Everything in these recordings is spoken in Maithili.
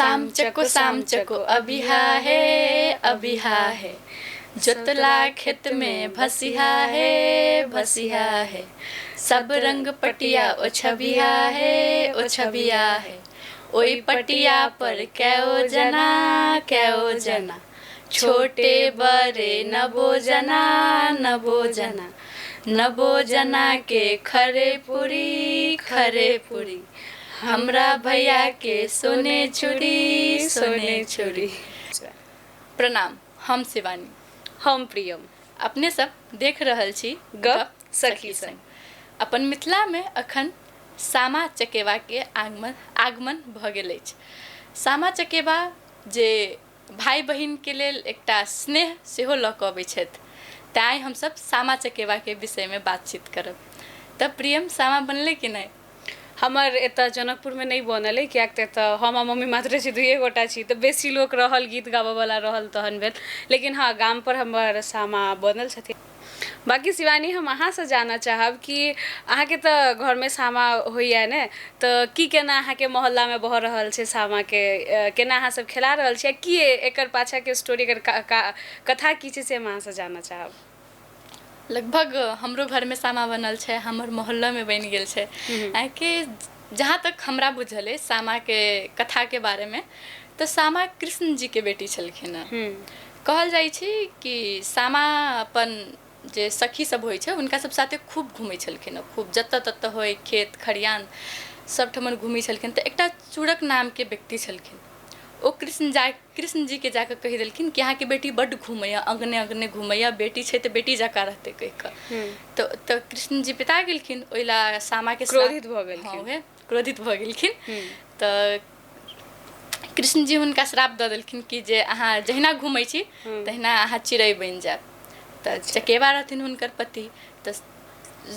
साम चको साम चको अबिहा हे अबिहा हे, जोतला खेत में भसिहा हे भसिहा हे, सब रंग पटिया ओ छबिहा हे ओ छबिया हे, ओहि पटिया पर कैओ जना कैओ जना, छोटे बड़े नबो जना नबो जना, नबो जना के खरे पूरी खरे पूरी, हमरा भैया के सोने छुरी सोने छुरी। प्रणाम, हम शिवानी, हम प्रियम, अपने सब देख रहल छी गप सखी संग। अपन मिथिला में अखन सामा चकेवा के आगमन आगमन भऽ गेल अछि। सामा चकेवा जे भाई बहिन के लेल एकटा स्नेह सेहो लऽ कऽ अबै छथि, तैँ हमसब सामा चकेवा के विषय में बातचीत करब। तऽ प्रियम, सामा बनलै कि नहि? हमर एतऽ जनकपुरमे नहि बनल अइ, किएक तऽ एतऽ हम आ मम्मी मात्रे छी, दुइए गोटा छी, तऽ बेसी लोक रहल, गीत गाबऽवला रहल तहन भेल। लेकिन हँ, गामपर हमर सामा बनल छथिन। बाँकी शिवानी, हम अहाँसँ जानऽ चाहब कि अहाँके तऽ घरमे सामा होइए ने, तऽ की केना अहाँके मोहल्लामे भऽ रहल छै सामाके, केना अहाँ सब खेला रहल छी, आ की एकर पाछाँके स्टोरी, एकर कथा की छै, से हम अहाँसँ जानऽ चाहब। लगभग हमरो घरमे सामा बनल छै, हमर मोहल्लामे बनि गेल छै। कि जहाँ तक हमरा बुझल अइ सामाके कथाके बारेमे, तऽ सामा कृष्ण जीके बेटी छलखिन हेँ। कहल जाइ छै कि सामा अपन जे सखी सब होइ छै हुनका सब साथे खूब घूमै छलखिन हेँ, खूब जतऽ ततऽ होइ खेत खरिहान सब ठमन घूमै छलखिन। तऽ एकटा चूड़क नामके व्यक्ति छलखिन, ओ कृष्ण जीके जाकऽ कहि देलखिन कि अहाँके बेटी बड्ड घूमैए, अङ्गने अङ्गने घूमैए, बेटी छै तऽ बेटी जकाँ रहतै कहि कऽ। तऽ कृष्ण जी पिता गेलखिन, ओहि लए सामाके क्रोधित भऽ गेलखिन। हँ, उएह क्रोधित भऽ गेलखिन। तऽ कृष्ण जी हुनका श्राप दऽ देलखिन कि जे अहाँ जहिना घूमै छी तहिना अहाँ चिड़ै बनि जायब। तऽ चकेबा रहथिन हुनकर पति। तऽ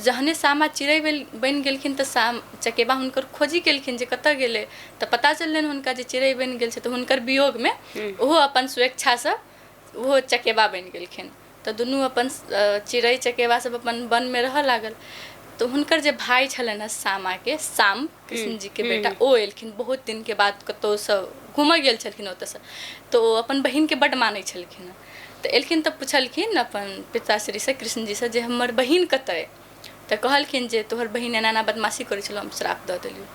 जहने सामा चिड़ै बनि गेलखिन तऽ साम चकेबा हुनकर खोजी केलखिन जे कतऽ गेलै। तऽ पता चललनि हुनका जे चिड़ै बनि गेल छै। तऽ हुनकर वियोगमे ओहो अपन स्वेच्छासँ ओहो चकेबा बनि गेलखिन। तऽ दुनू अपन चिड़ै चकेबा सब अपन वनमे रहऽ लागल। तऽ हुनकर जे भाय छलनि हेँ सामाके, साम कृष्ण जीके बेटा, ओ एलखिन बहुत दिनके बाद, कतहुसँ घूमऽ गेल छलखिन ओतऽसँ। तऽ ओ अपन बहिनके बड्ड मानै छलखिन हेँ। तऽ एलखिन तऽ पुछलखिन अपन पिताश्रीसँ, कृष्ण जीसँ, जे हमर बहिन कतऽ अइ? तऽ कहलखिन जे तोहर बहिन एना एना बदमाशी करै छलौ, हम श्राप दऽ देलियौ।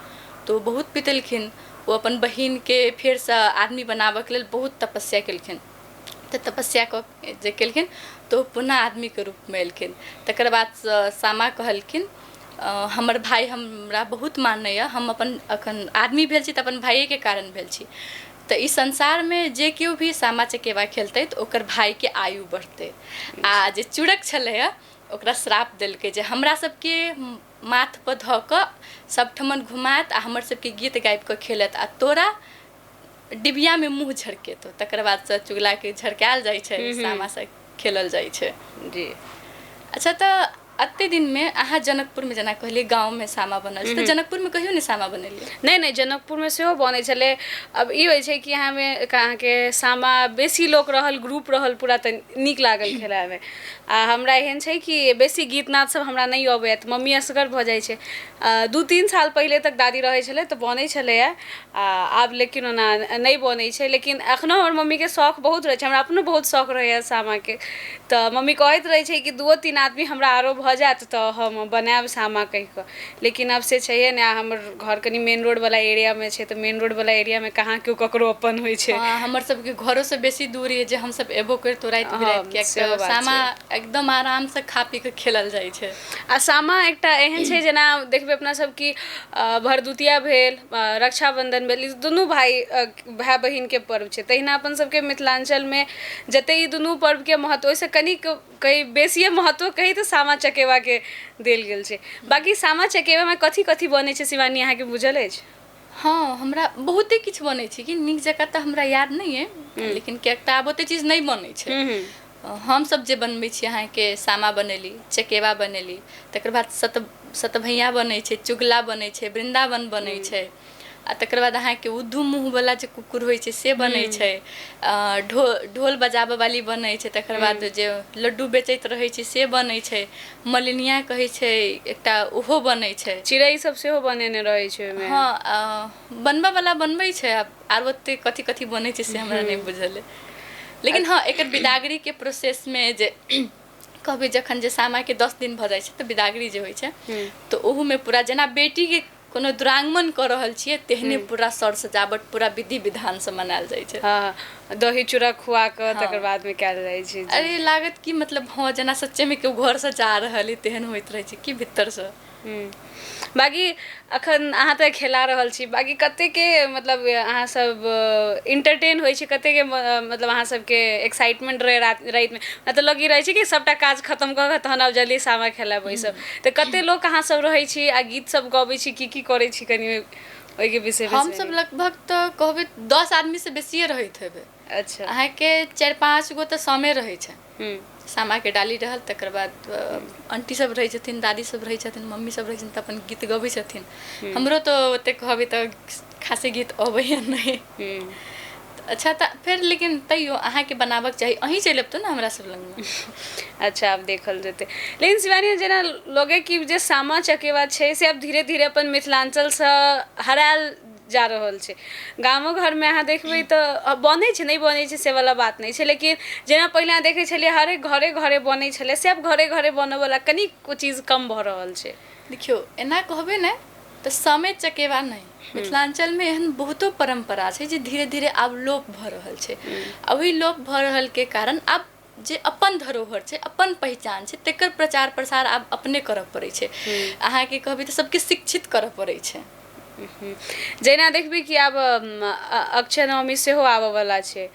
तऽ ओ बहुत पितेलखिन। ओ अपन बहिनके फेरसँ आदमी बनाबऽके लेल बहुत तपस्या केलखिन। तऽ तपस्या कऽ जे केलखिन तऽ ओ पुनः आदमीके रूपमे एलखिन। तकर बादसँ सामा कहलखिन, हमर भाय हमरा बहुत मानैए, हम अपन अखन आदमी भेल छी तऽ अपन भाइएके कारण भेल छी। तऽ ई संसारमे जे केओ भी सामा चकेबा खेलतै तऽ ओकर भायके आयु बढ़तै। आ जे चूड़क छलैए ओकरा श्राप देलकै जे हमरा सबके माथपर धऽ कऽ सबठमन घुमाएत आ हमर सबके गीत गाबि कऽ खेलत आ तोरा डिबियामे मुँह झरकेतौ। तकर बादसँ चुगलाके झरकायल जाइ छै, सामासँ खेलल जाइ छै। जी। अच्छा, तऽ एते दिनमे अहाँ जनकपुरमे, जेना कहलियै गाँवमे सामा बनल छै, तऽ जनकपुरमे कहियो नहि सामा बनेलियै? नहि नहि, जनकपुरमे सेहो बनै छलै। आब ई होइ छै कि अहाँमे अहाँके सामा बेसी लोक रहल, ग्रुप रहल पूरा, तऽ नीक लागल खेलाइमे। आ हमरा एहन छै कि बेसी गीत नाद सब हमरा नहि अबैए, तऽ मम्मी असगर भऽ जाइ छै। 2-3 साल पहिले तक दादी रहै छलै तऽ बनै छलैए, आ आब लेकिन ओना नहि बनै छै। लेकिन एखनो हमर मम्मीके शौक बहुत रहै छै, हमरा अपनो बहुत शौक रहैए सामाके। तऽ मम्मी कहैत रहै छै कि 2-3 आदमी हमरा आरो भऽ जायत तऽ हम बनायब सामा कहि कऽ, लेकिन आब से छैहे नहि। आ हमर घर कनि मेन रोडवला एरियामे छै, तऽ मेन रोडवला एरियामे कहाँ केओ ककरो अपन होइ छै। हँ, हमर सबके घरोसँ बेसी दूर यऽ जे हमसब एबो करितहुँ राति बिराति, किएक सेहो तऽ बात सामा छै। एकदम आरामसँ खा पी कऽ खेलल जाइ छै। आ सामा एकटा एहन छै, जेना देखबै अपना सब कि भरदुतिया भेल, रक्षाबंधन भेल, ई दुनू भाय भाय बहिनके पर्व छै। तहिना अपन सबके मिथिलाञ्चलमे जते ई दुनू पर्वके महत्व, ओहिसँ कनिक कही बेसिए महत्व कही तऽ सामा चकेवाके देल गेल छै। बाँकी सामा चकेवामे कथी कथी बनै छै शिवानी, अहाँके बुझल अछि? हँ, हमरा बहुते किछु बनै छै कि नीक जकाँ तऽ हमरा याद नहि अइ, लेकिन किएक तऽ आब ओते चीज नहि बनै छै। हमसब जे बनबै छी, अहाँके सामा बनेली, चकेबा बनेली, तकर बाद सतभैया बनै छै, चुगला बनै छै, वृन्दावन बनै छै, आ तकर बाद अहाँके ओ दू मुँहवला जे कुकुर होइ छै से बनै छै, ढोल बजाबऽ वाली बनै छै, तकर बाद जे लड्डू बेचैत रहै छै से बनै छै, मलिनिया कहै छै एकटा ओहो बनै छै, चिड़ै सब सेहो बनेने रहै छै ओहिमे। हँ, बनबऽ वाला बनबै छै। आब आर ओते कथी कथी बनै छै से हमरा नहि बुझल अइ, लेकिन हँ एकर बिदागरीके प्रोसेसमे जे कहबै जखन जे सामाके 10 दिन भऽ जाइ छै तऽ बिदागरी जे होइ छै तऽ ओहूमे पूरा जेना बेटीके कोनो दुरागमन कऽ रहल छियै तेहने पूरा सर सजावट पूरा विधि विधानसँ मनायल जाइ छै। हँ, दही चूड़ा खुआ कऽ तकर बादमे कयल जाइ छै। अरे लागत कि मतलब हँ जेना सच्चेमे केओ घरसँ जा रहल अइ तेहन होइत रहै छै कि भीतरसँ। बाकी अखन अहाँ तऽ खेला रहल छी, बाकी कतेकके मतलब अहाँ सब इंटरटेन होइ छै, कतेकके मतलब अहाँ सबके एक्साइटमेंट रहै रातिमे, मतलब लोक ई रहै छै कि सबटा काज खतम कऽ कऽ तहन आब जल्दी सामा खेलायब ओहि सब, तऽ कते लोक अहाँ सब रहै छी आ गीत सब गबै छी, की की करै छी कनि ओहिके विषयमे? हमसब लगभग तऽ कहबै 10 आदमीसँ बेसिए रहैत हेबै। अच्छा। अहाँके 4-5 गो तऽ समे रहै छै। सामाके डाली रहल, तकर बाद आंटी सब रहै छथिन, दादी सब रहै छथिन, मम्मी सब रहै छथिन, तऽ अपन गीत गबै छथिन। हमरो तऽ ओतेक कहबै तऽ खासे गीत अबैया नहि। अच्छा, तऽ फेर लेकिन तैयो अहाँके बनाबक चाही, अहीं चलि अबितौ ने हमरा सब लगमे। अच्छा, आब देखल जेतै। लेकिन शिवानी, जेना लगै कि जे सामा चकेवा छै से आब धीरे धीरे अपन मिथिलाञ्चलसँ हरायल जा रहल छै। गामो घरमे अहाँ देखबै तऽ बनै छै, नहि बनै छै से वाला बात नहि छै, लेकिन जेना पहिले अहाँ देखै छलियै हरेक घरे घरे बनै छलै, से आब घरे घरे बनयवला कनिक चीज कम भऽ रहल छै। देखियौ, एना कहबै ने तऽ सामे चकेवा नहि, मिथिलाञ्चलमे एहन बहुतो परम्परा छै जे धीरे धीरे आब लोप भऽ रहल छै। आ ओहि लोप भऽ रहलके कारण आब जे अपन धरोहर छै, अपन पहिचान छै, तकर प्रचार प्रसार आब अपने करऽ पड़ै छै। अहाँके कहबै तऽ सबके शिक्षित करऽ पड़ै छै। जेना देखबै कि आब अक्षय नवमी सेहो आबयवला छै,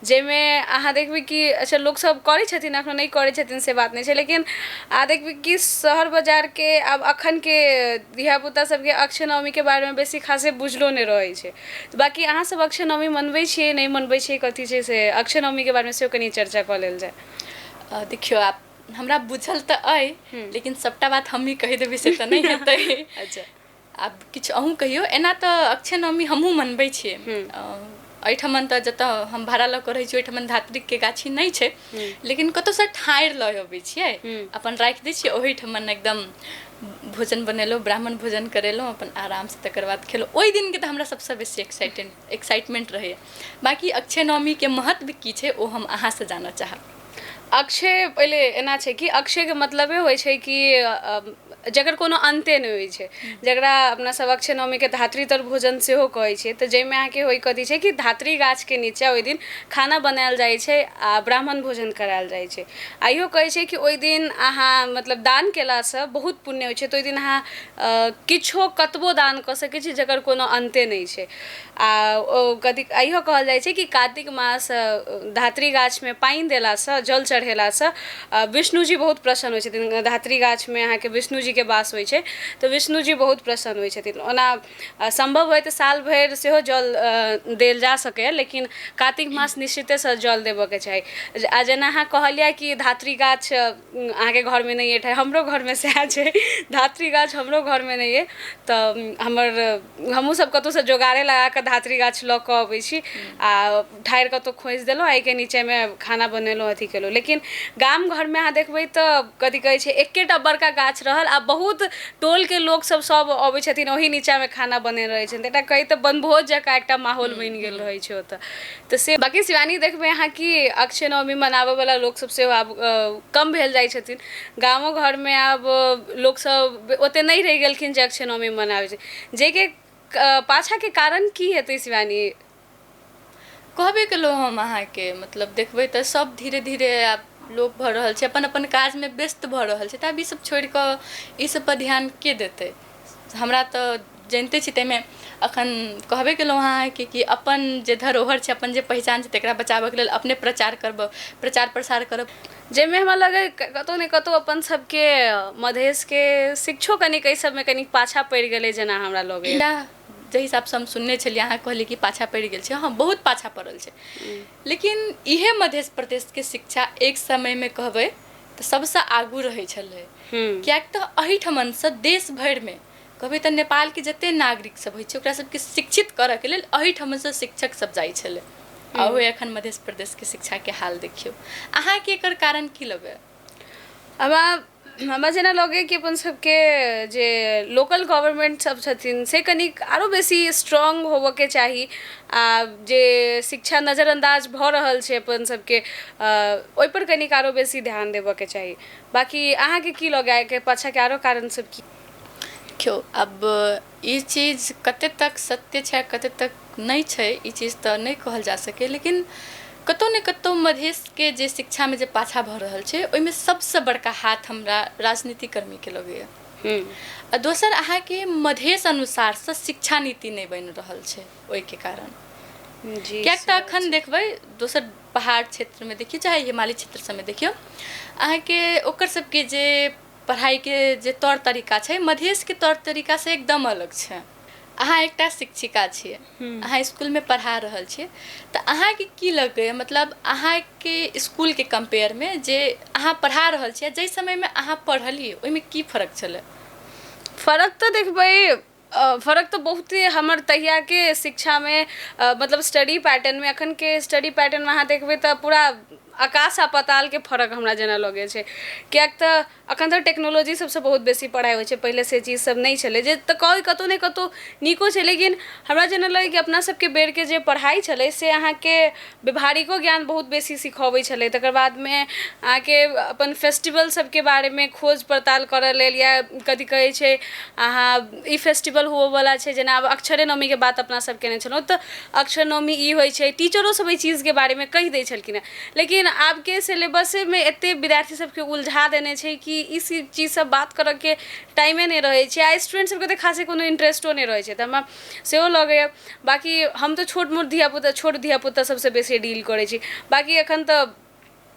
जाहिमे अहाँ देखबै कि अच्छा लोकसभ करै छथिन, एखनो नहि करै छथिन से बात नहि छै, लेकिन आ देखबै कि शहर बाजारके आब अखनके धियापुता सबके अक्षय नवमीके बारेमे बेसी खासे बुझलो नहि रहै छै। बाकी अहाँसभ अक्षय नवमी मनबै छियै, नहि मनबै छियै, कथी छै से अक्षय नवमीके बारेमे सेहो कनि चर्चा कऽ लेल जाय। देखियौ, आब हमरा बुझल तऽ अइ, लेकिन सबटा बात हमही कहि देबै से तऽ नहि हेतै। अच्छा, आब किछु अहूँ कहियौ। एना तऽ अक्षय नवमी हमहूँ मनबै छियै। एहिठमन तऽ जतऽ हम भाड़ा लऽ कऽ रहै छी ओहिठमन धात्रिकके गाछी नहि छै, लेकिन कतहुसँ ठाढ़ि लऽ अबै छियै, अपन राखि दै छियै ओहिठमन, एकदम भोजन बनेलहुँ, ब्राह्मण भोजन करेलहुँ अपन आरामसँ, तकर बाद खेलहुँ। ओहि दिनके तऽ हमरा सबसँ बेसी एक्साइटमेंट रहैए। बाकी अक्षय नवमीके महत्व की छै ओ हम अहाँसँ जानऽ चाहब। अक्षय पहिले एना छै कि अक्षयके मतलबे होइ छै कि जकर कोनो अन्ते नहि होइ छै, जकरा अपना सब अक्षय नवमीके धातृतर भोजन सेहो कहै छियै। तऽ जाहिमे अहाँके होइ कथी छै कि धात्री गाछके नीचा ओहि दिन खाना बनायल जाइ छै आ ब्राह्मण भोजन करायल जाइ छै। आ इहो कहै छै कि ओहि दिन अहाँ मतलब दान केलासँ बहुत पुण्य होइ छै, तऽ ओहि दिन अहाँ किछो कतबो दान कऽ सकै छी जकर कोनो अन्ते नहि छै। आ ओ कथी इहो कहल जाइ छै कि कार्तिक मास धात्री गाछमे पानि देलासँ, जल चढ़ेलासँ विष्णुजी बहुत प्रसन्न होइ छथिन। धात्री गाछमे अहाँके विष्णुजीके वास होइ छै, तऽ विष्णुजी बहुत प्रसन्न होइ छथिन। ओना सम्भव होइ तऽ साल भरि सेहो जल देल जा सकैए, लेकिन कार्तिक मास निश्चितेसँ जल देबऽके चाही। आ जेना अहाँ कहलियै कि धात्री गाछ अहाँके घरमे नहि अइ, हमरो घरमे सएह छै, धात्री गाछ हमरो घरमे नहि अइ, तऽ हमहूँ सब कतहुसँ जोगाड़े लगा कऽ धात्री गाछ लऽ कऽ अबै छी आ ठाढ़ि कतहु खोसि देलहुँ, एहिके नीचेमे खाना बनेलहुँ, अथी केलहुँ। लेकिन गाम घरमे अहाँ देखबै तऽ कथी कहै छै, एकेटा बड़का गाछ रहल आ बहुत टोलके लोकसभ सब अबै छथिन, ओहि नीचाँमे खाना बनेने रहै छथिन। एकटा कही तऽ वनभोज जकाँ एकटा माहौल बनि गेल रहै छै ओतऽ। तऽ से बाकी शिवानी देखबै अहाँ कि अक्षय नवमी मनाबयवला लोकसभ सेहो आब कम भेल जाइ छथिन। गामो घरमे आब लोकसभ ओते नहि रहि गेलखिन जे अक्षय नवमी मनाबै छै, जाहिके पाछाँके कारण की हेतै शिवानी? कहबे केलहुँ हम अहाँके, मतलब देखबै तऽ सब धीरे धीरे आब लोप भऽ रहल छै, अपन अपन काजमे व्यस्त भऽ रहल छै, तऽ आब ईसब छोड़ि कऽ ईसब पर ध्यान के देतै? हमरा तऽ जनिते छी, ताहिमे अखन कहबे केलहुँ अहाँके कि अपन जे धरोहर छै, अपन जे पहिचान छै, तकरा बचाबऽके लेल अपने प्रचार करब, प्रचार प्रसार करब। जाहिमे हमरा लगै कतहु ने कतहु अपन सबके मधेशके शिक्षो कनिक एहि सबमे कनिक पाछाँ पड़ि गेलै जेना हमरा लगैए। जाहि हिसाबसँ हम सुनने छलियै, अहाँ कहलियै कि पाछाँ पड़ि गेल छै, हँ बहुत पाछाँ पड़ल छै, लेकिन इहे मध्य प्रदेशके शिक्षा एक समयमे कहबै तऽ सबसँ आगू रहै छलै, किएक तऽ एहिठमनसँ देश भरिमे कहबै तऽ नेपालके जते नागरिक सब होइ छै ओकरा सबके शिक्षित करऽके लेल एहिठामसँ शिक्षक सब जाइ छलै। आ ओहो एखन मध्य प्रदेशके शिक्षाके हाल देखियौ। अहाँके एकर कारण की लगैए? हमरा हमरा जेना लगैए कि अपन सबके जे लोकल गवर्नमेंट सब छथिन से कनिक आरो बेसी स्ट्रोंग होबऽके चाही, आ जे शिक्षा नजरअन्दाज भऽ रहल छै अपन सबके, ओहिपर कनिक आरो बेसी ध्यान देबऽके चाही। बाँकी अहाँके की लगैए एहिके पाछाँके आरो कारण सब की? देखियौ, अब ई चीज कते तक सत्य छै, कते तक नहि छै, ई चीज तऽ नहि कहल जा सकै, लेकिन कतहु ने कतहु मधेशके जे शिक्षामे जे पाछा भऽ रहल छै ओहिमे सबसँ बड़का हाथ हमरा राजनीतिक कर्मीके लगैए। आ दोसर अहाँके मधेश अनुसारसँ शिक्षा नीति नहि बनि रहल छै ओहिके कारण। जी, किएक से तऽ बात एखन छै। देखबै दोसर पहाड़ क्षेत्रमे देखियौ चाहे हिमालय क्षेत्र सबमे देखियौ, अहाँके ओकर सबके जे पढ़ाइके जे तौर तरीका छै मधेशके तौर तरीकासँ एकदम अलग छै। अहाँ एकटा शिक्षिका छियै, अहाँ स्कूलमे पढ़ा रहल छियै, तऽ अहाँके की लगैए, मतलब अहाँके स्कूलके कम्पेयरमे जे अहाँ पढ़ा रहल छियै, जाहि समयमे अहाँ पढ़लियै ओहिमे की फरक छलै? फरक तऽ देखबै, फरक तऽ बहुते हमर तहियाके शिक्षामे, मतलब स्टडी पैटर्नमे, एखनके स्टडी पैटर्नमे अहाँ देखबै तऽ पूरा आकाश आ पातालके फरक हमरा जेना लगै छै। किएक तऽ एखन तऽ टेक्नोलॉजी सबसँ बहुत बेसी पढ़ाइ होइ छै, पहिले से चीज सब नहि छलै, जे तऽ कहै कतहु ने कतहु नीको छै, लेकिन हमरा जेना लगै कि अपना सबके बेरके जे पढ़ाइ छलै से अहाँके व्यवहारिको ज्ञान बहुत बेसी सिखबै छलै। तकर बादमे अहाँके अपन फेस्टिवल सबके बारेमे खोज पड़ताल करऽ लेल, या कथी कहै छै अहाँ ई फेस्टिवल होबऽवला छै, जेना आब अक्षरे नवमीके बात अपना सब केने छलहुँ, तऽ अक्षर नवमी ई होइ छै, टीचरो सब एहि चीजके बारेमे कहि दै छलखिन हेँ। लेकिन आबके सिलेबसेमे एते विद्यार्थी सबके उलझा देने छै कि ई चीज सब बात करऽके टाइमे नहि रहै छै, आ स्टूडेंट सबके तऽ खासे कोनो इंट्रेस्टो नहि रहै छै, तऽ हमरा सेहो लगैए। बाँकी हम तऽ छोट मोट धियापुता, छोट धियापुता सबसँ बेसी डील करै छी। बाँकी एखन तऽ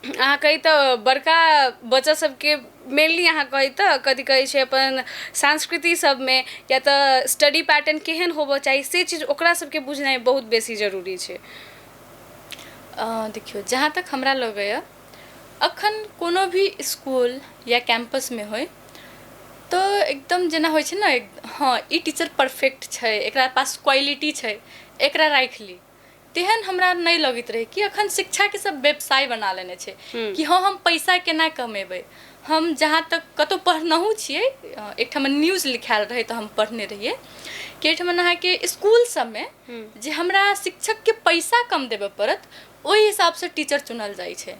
अहाँ कही तऽ बड़का बच्चा सबके मेनली अहाँ कही तऽ कथी कहै छै अपन संस्कृति सबमे या तऽ स्टडी पैटर्न केहन होबऽ चाही से चीज ओकरा सबके बुझनाइ बहुत बेसी जरूरी छै। देखियौ, जहाँ तक हमरा लगैए अखन कोनो भी स्कूल या कैम्पसमे होइ तऽ एकदम जेना होइ छै ने, हँ ई टीचर परफेक्ट छै, एकरा पास क्वालिटी छै, एकरा राखि ली, तेहन हमरा नहि लगैत रहै कि अखन शिक्षाके सब व्यवसाय बना लेने छै कि हँ हम पैसा केना कमेबै। हम जहाँ तक कतहु पढ़नहुँ छियै, एकठाम न्यूज लिखायल रहै तऽ हम पढ़ने रहियै कि एहिठाम अहाँके स्कूल सबमे जे हमरा शिक्षकके पैसा कम देबऽ पड़त ओहि हिसाबसँ टीचर चुनल जाइ छै,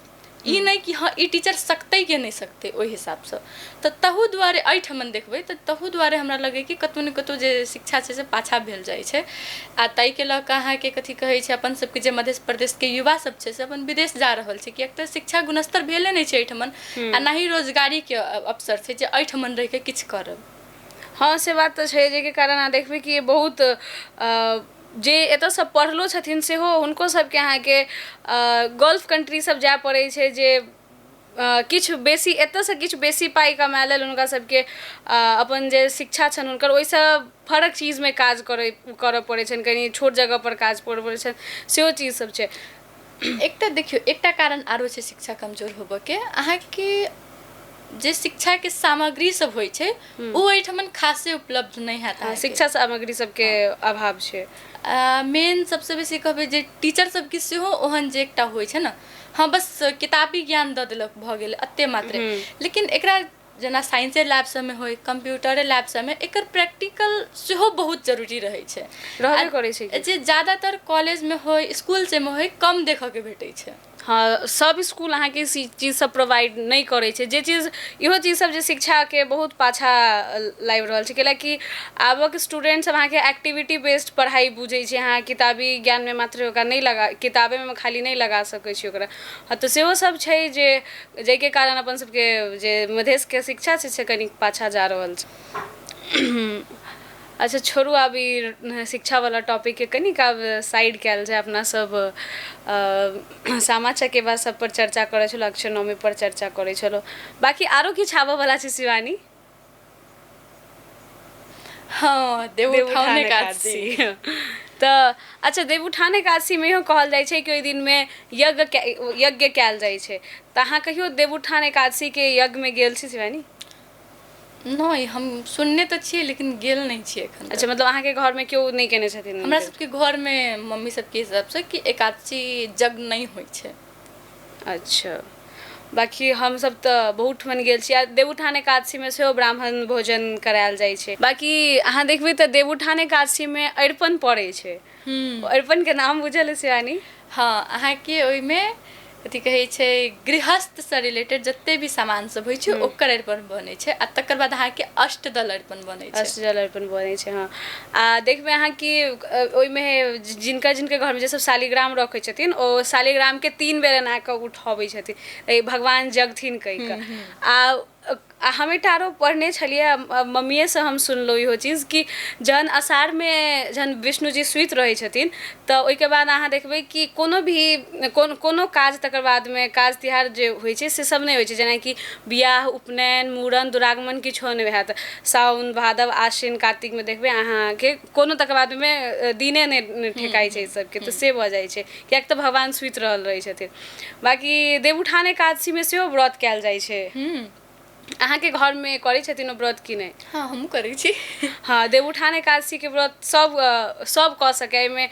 ई नहि कि हँ ई टीचर सकतै कि नहि सकतै ओहि हिसाबसँ। तऽ तहू दुआरे एहिठमन देखबै तऽ तहू दुआरे हमरा लगै कि कतहु ने कतहु जे शिक्षा छै से पाछाँ भेल जाइ छै। आ ताहिके लऽ कऽ अहाँके कथी कहै छै अपन सबके जे मध्य प्रदेशके युवा सब छै से अपन विदेश जा रहल छै, किएक तऽ शिक्षा गुणस्तर भेले नहि छै एहिठमन, आ ना ही रोजगारीके अवसर छै जे एहिठमन रहिके किछु करब। हँ, से बात तऽ छै, जाहिके कारण अहाँ देखबै कि बहुत जे एतऽसँ पढ़लो छथिन सेहो हुनको सबके अहाँके गल्फ कंट्री सब जाय पड़ै छै, जे किछु बेसी एतऽसँ किछु बेसी पाइ कमाय लेल हुनका सबके अपन जे शिक्षा छनि हुनकर ओहिसँ फरक चीजमे काज करऽ पड़ै छनि, कनि छोट जगहपर काज करऽ पड़ै छनि, सेहो चीज सब छै। एकटा देखियौ, एकटा कारण आरो छै शिक्षा कमजोर होबऽके, अहाँके जे शिक्षाके सामग्री सब होइ छै ओ एहिठमन खासे उपलब्ध नहि हैत। शिक्षा सामग्री सबके अभाव छै। मेन सबसँ बेसी कहबै जे टीचर सबके सेहो ओहन जे एकटा होइ छै ने, हँ बस किताबी ज्ञान दऽ देलक भऽ गेल एते मात्रे, लेकिन एकरा जेना साइंसे लैब सबमे होइ, कम्प्यूटरे लैब सबमे, एकर प्रैक्टिकल सेहो बहुत जरूरी रहै छै, रहबे करै छै। जे ज्यादातर कॉलेजमे होइ, स्कूल सबमे होइ, कम देखऽके भेटै छै। हँ, सब स्कूल अहाँके ई चीज सब प्रोवाइड नहि करै छै, जे चीज इहो चीज सब जे शिक्षाके बहुत पाछाँ लाबि रहल छै, कैलाकि आबक स्टूडेंट सब अहाँके एक्टिविटी बेस्ड पढ़ाइ बुझै छै, अहाँ किताबी ज्ञानमे मात्र ओकरा नहि लगा, किताबेमे खाली नहि लगा सकै छी ओकरा। हँ, तऽ सेहो सब छै जे जाहिके कारण अपन सबके जे मधेशके शिक्षा छै से कनि पाछाँ जा रहल छै। अच्छा छोड़ू, आब ई शिक्षावला टॉपिकके कनिक आब साइड कयल जाय। अपना सब सामा चकेबा सब पर चर्चा करै छलहुँ, अक्षर नवमी पर चर्चा करै छलहुँ, बाँकी आरो किछु आबऽवला छै शिवानी? हँ, देवउठान एकादशी। तऽ अच्छा, देवउठान एकादशीमे इहो कहल जाइ छै कि ओहि दिनमे यज्ञ कयल जाइ छै, तऽ अहाँ कहियो देवउठान एकादशीके यज्ञमे गेल छी शिवानी? नहि, हम सुनने तऽ छियै लेकिन गेल नहि छियै एखन तक। अच्छा, मतलब अहाँके घरमे केओ नहि केने छथिन? हमरा सबके घरमे मम्मी सबके हिसाबसँ कि एकादशी जग नहि होइ छै। अच्छा, बाँकी हमसब तऽ बहुत ठमन गेल छी आ देवउठान एकादशीमे सेहो ब्राह्मण भोजन करायल जाइ छै। बाँकी अहाँ देखबै तऽ देवउठान एकादशीमे अरिपन पड़ै छै। अरिपनके नाम बुझल है शिवानी? हँ, अहाँके ओहिमे कथी कहै छै, गृहस्थसँ रिलेटेड जते भी सामान सब होइ छै ओकर अरिपन बनै छै आ तकर बाद अहाँके अष्टदल अरिपन बनै छै। अष्टदल अरिपन बनै छै, हँ। आ देखबै अहाँ कि ओहिमे जिनका जिनका घरमे जे सब शालिग्राम रखै छथिन ओ शालिग्रामके 3 बेर एना कऽ उठबै छथिन, भगवान जगथिन कहि कऽ। आ हम एकटा आरो पढ़ने छलियै, मम्मिएसँ हम सुनलहुँ इहो चीज कि जहन अषाढ़मे जहन विष्णुजी सुति रहै छथिन तऽ ओहिके बाद अहाँ देखबै कि कोनो भी कोनो काज तकर बादमे काज तिहार जे होइ छै से सब नहि होइ छै, जेनाकि बियाह, उपनयन, मूड़न, दुरागमन किछो नहि हैत। साउन, भादव, आश्विन, कार्तिकमे देखबै अहाँके कोनो तकर बादमे दिने नहि ठेकाइ छै सबके, तऽ से भऽ जाइ छै किएक तऽ भगवान सुति रहल रहै छथिन। बाँकी देवउठान एकादशीमे सेहो व्रत कयल जाइ छै। अहाँके घरमे करै छथिन ओ व्रत कि नहि? हँ, हमहूँ करै छी। हँ, देवउठान एकादशीके व्रत सब सब कऽ सकै एहिमे।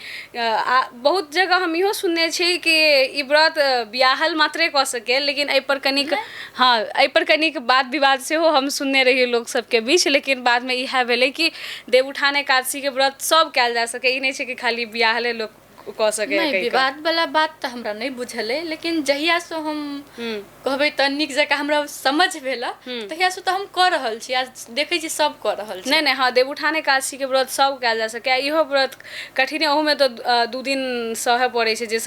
बहुत जगह हम इहो सुनने छी कि ई व्रत बियाहल मात्रे कऽ सकै, लेकिन एहिपर कनिक, हँ, एहिपर कनिक वाद विवाद सेहो हम सुनने रहियै लोक सबके बीच, लेकिन बादमे इएह भेलै कि देवउठान एकादशीके व्रत सब कयल जा सकै, ई नहि छै कि खाली बियाहले लोक कऽ सकै। नहि, विवाद वाला बात तऽ हमरा नहि बुझल अइ, लेकिन जहियासँ हम कहबै तऽ नीक जकाँ हमरा समझ भेल तहियासँ तऽ हम कऽ रहल छी आ देखै छी सब कऽ रहल छै। नहि नहि, हँ, देवउठान एकादशीके व्रत सब कयल जा सकै। इहो व्रत कठिन, ओहूमे तऽ 2 दिन सहय पड़ै छै। जे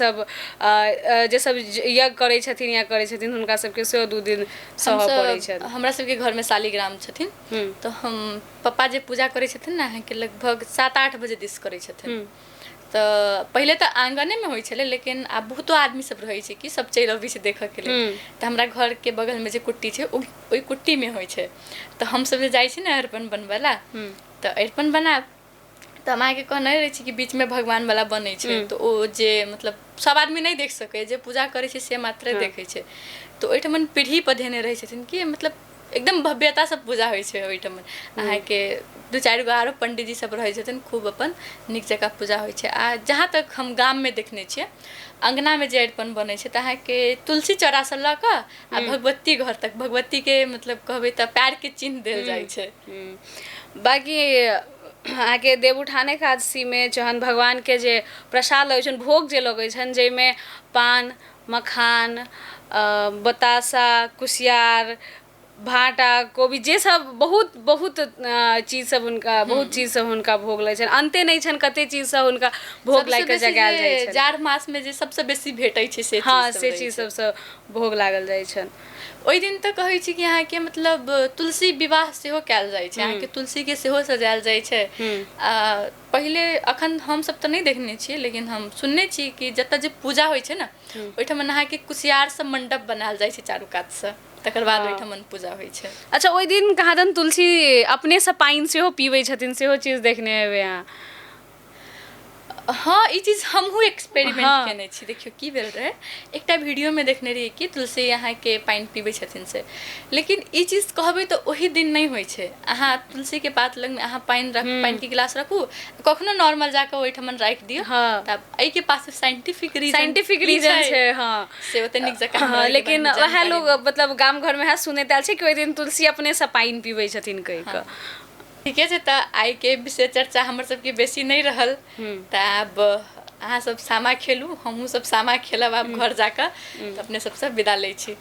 सब यज्ञ करै छथिन या करै छथिन हुनका सबके सेहो 2 दिन सहय पड़ै छनि। हमरा सबके घरमे शालिग्राम छथिन तऽ हम पप्पा जे पूजा करै छथिन ने अहाँके लगभग 7-8 बजे दिस करै छथिन। तऽ पहिले तऽ आङ्गनेमे होइ छलै, लेकिन आब बहुतो आदमी सब रहै छै कि सब चलि अबै छै देखऽके लेल, तऽ हमरा घरके बगलमे जे कुट्टी छै ओहि कुट्टीमे होइ छै। तऽ हमसब जे जाइ छी ने अरिपन बनबै ला तऽ अरिपन बनायब तऽ हम अहाँके कहने रहै छी कि बीचमे भगवानवला बनै छै, तऽ ओ जे मतलब सब आदमी नहि देख सकैए, जे पूजा करै छै से मात्रे देखै छै। तऽ ओहिठमन पीढ़ी पर धेने रहै छथिन कि मतलब एकदम भव्यतासँ पूजा होइ छै ओहिठमन। अहाँके 2-4 गो आरो पंडीजी सब रहै छथिन, खूब अपन नीक जकाँ पूजा होइ छै। आ जहाँ तक हम गाममे देखने छियै अङ्गनामे जे अरिपन बनै छै तऽ अहाँके तुलसी चौरासँ लऽ कऽ आ भगवती घर तक भगवतीके मतलब कहबै तऽ पैरके चिन्ह देल जाइ छै। बाँकी अहाँके देवउठान एकादशीमे जहन भगवानके जे प्रसाद लगै छनि, भोग जे लगै छनि, जाहिमे पान, मखान, बतासा, कुसियार, भाटा, कोबी, जे सब बहुत बहुत चीज सब हुनका बहुत चीज सब हुनका भोग लगै छनि, अन्ते नहि छनि कते चीज सब हुनका भोग लागि कऽ जगायल जाइ छनि। जाड़ मासमे जे सबसँ बेसी भेटै छै से, हँ, से चीज सबसँ भोग लागल जाइ छनि। ओहि दिन तऽ कहै छी कि अहाँके मतलब तुलसी विवाह सेहो कयल जाइ छै, अहाँके तुलसीके सेहो सजायल जाइ छै। आ पहिले अखन हमसब तऽ नहि देखने छियै, लेकिन हम सुनने छी कि जतऽ जे पूजा होइ छै ने ओहिठमन अहाँके कुसियारसँ मण्डप बनायल जाइ छै चारू कातसँ, तकर बाद ओहिठमन पूजा होइ छै। अच्छा, ओहि दिन कहाँदन तुलसी अपनेसँ पानि सेहो पीबै छथिन, सेहो चीज देखने हेबै अहाँ? हाँ, ई चीज हमहूँ एक्सपेरिमेंट केने छी। देखियौ की भेल रहै, एकटा वीडियोमे देखने रहियै कि तुलसी अहाँके पानि पीबै छथिन से, लेकिन ई चीज कहबै तऽ ओहि दिन नहि होइ छै। अहाँ तुलसीके पात लगमे अहाँ पानि रख पानिके गिलास रखू, कखनो नॉर्मल जाकऽ ओहिठमन राखि दियौ, तऽ एहिके पास साइंटिफिक रीजन छै। हाँ, से ओते नीक जकाँ। हाँ, लेकिन वएह लोग मतलब गाम घरमे वएह सुनैत आयल छै कि ओहि दिन तुलसी अपनेसँ पानि पीबै छथिन कहि कऽ। ठीके छै, तऽ आइके विषय चर्चा हमर सबके बेसी नहि रहल, तऽ आब अहाँ सब सामा खेलू, हमहूँ सब सामा खेलब आब घर जाकऽ, तऽ अपने सबसँ विदा लै छी।